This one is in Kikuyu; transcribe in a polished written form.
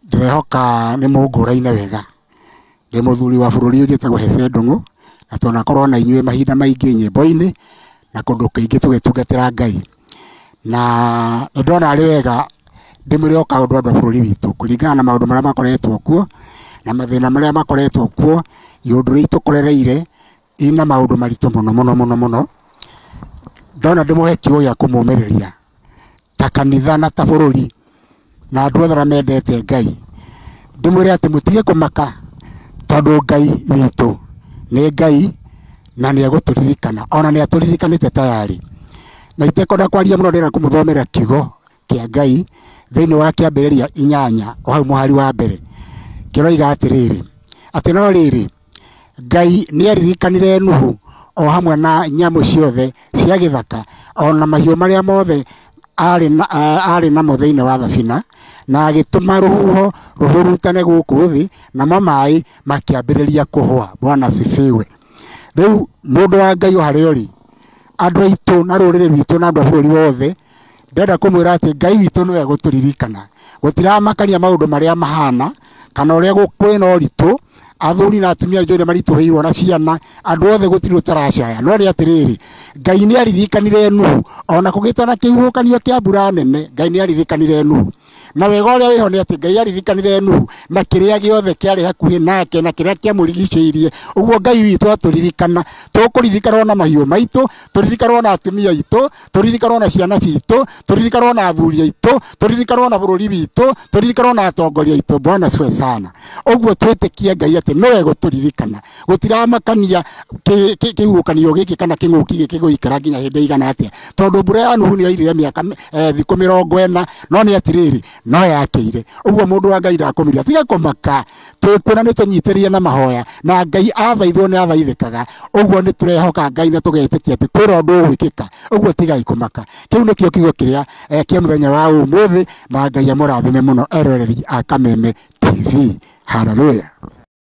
Ndĩrehoka nĩ mũngũraine wega. Ndĩ mũthuri wa bũrũri njĩtagwo Hece Ndung'u, na twanakorwo na inyuĩ mahinda maingĩ nyĩmbo-inĩ na kũndũ kũingĩ tũgĩtungatĩra Ngai. Na nĩ ndona arĩ wega ndĩmwĩre o kaũndũ andũ a bũrũri witũ kũringana na maũndũ marĩa makoretwo kuo na mathĩna marĩa makoretwo kuo, iũndũ iria itũkorereire ina maũndũ maritũ mũno mũno mũno mũno. Ndona ndĩmũhe kiugo gĩa kũmũmĩrĩria ta kanitha na ta bũrũri na andũ othe arĩa mendete Ngai, ndĩmwĩre atĩ mũtige kũmaka tondũ Ngai witũ nĩ Ngai na nĩ egũtũririkana, ona nĩ atũririkanĩte tayari. Na itekwenda kwaria mũno ndĩrenda kũmũthomera kiugo kĩa Ngai thĩinĩ wa Kĩambĩrĩria 8 o hau mũhari wa mbere, kĩroiga atĩrĩrĩ, atĩ no rĩrĩ, Ngai nĩ aririkanire Nuhu o hamwe na nyamũ ciothe cia gĩthaka o na mahiũ marĩa mothe arĩ namo thĩinĩ wa thabina, na agĩtũma rũhuho rũhurutane gũkũ thĩ, namo maĩ makĩambĩrĩria kũhũa. Bwana asifiwe. Rĩu mũndũ wa Ngai o harĩa ũrĩ, andũ aitũ na rũrĩrĩ rwitũ na andũ a bũrũri wothe, ndĩrenda kũmwĩra atĩ Ngai witũ nĩwe egũtũririkana. Gũtiramakania maũndũ marĩa mahana kana ũrĩa kwĩna ũritũ, athuri na atumia nĩ maritũhĩirwo na ciana, andũ othe gũtirĩ ũtaracaya. No nĩ atĩrĩrĩ, Ngai nĩ aririkanire Nuhu, ona kũgĩte na kĩhuhũkanio kĩa mbura nene, Ngai nĩ aririkanire Nuhu. Na wega ũrĩa wĩho nĩ atĩ Ngai aririkanire Nuhu na kĩrĩa gĩothe kĩarĩ hakuhĩ nake na kĩrĩa kĩamũrigicĩirie. Ũguo Ngai witũ atũririkana, tũkũririkanwo na mahiũ maitũ, tũririkanwo na atumia aitũ, tũririkanwo na ciana citũ, tũririkanwo na athuri aitũ, tũririkanwo na bũrũri witũ, tũririkanwo na atongoria aitũ. Bwana asifiwe sana. Ũguo twĩtĩkie Ngai atĩ nĩwe gũtũririkana. Gũtiramakania kĩhuhũkanio gĩkĩ kana kĩng'ũki gĩkĩ gũikara nginya hĩndĩ ĩigana atĩa, tondũ mbura ya Nuhu nĩ yoirire mĩaka thikũ 40, no nĩ atĩrĩrĩ, no yakĩire. Ũguo mũndũ wa Ngai ndakũmĩria, tiga kũmaka, twĩkuona nĩ tũnyitĩrĩire na mahoya, na Ngai athaithwo nĩ athaithĩkaga. Ũguo nĩ tũrehoka Ngai na tũgetĩkia atĩ kwĩna ũndũ ũgwĩkĩka. Ũguo tigai kũmaka. Kĩu nĩkĩo kiugo kĩrĩa kĩa mũthenya wa ũmũthĩ, na Ngai amũrathime mũno eroreri a Kameme TV. Hallelujah.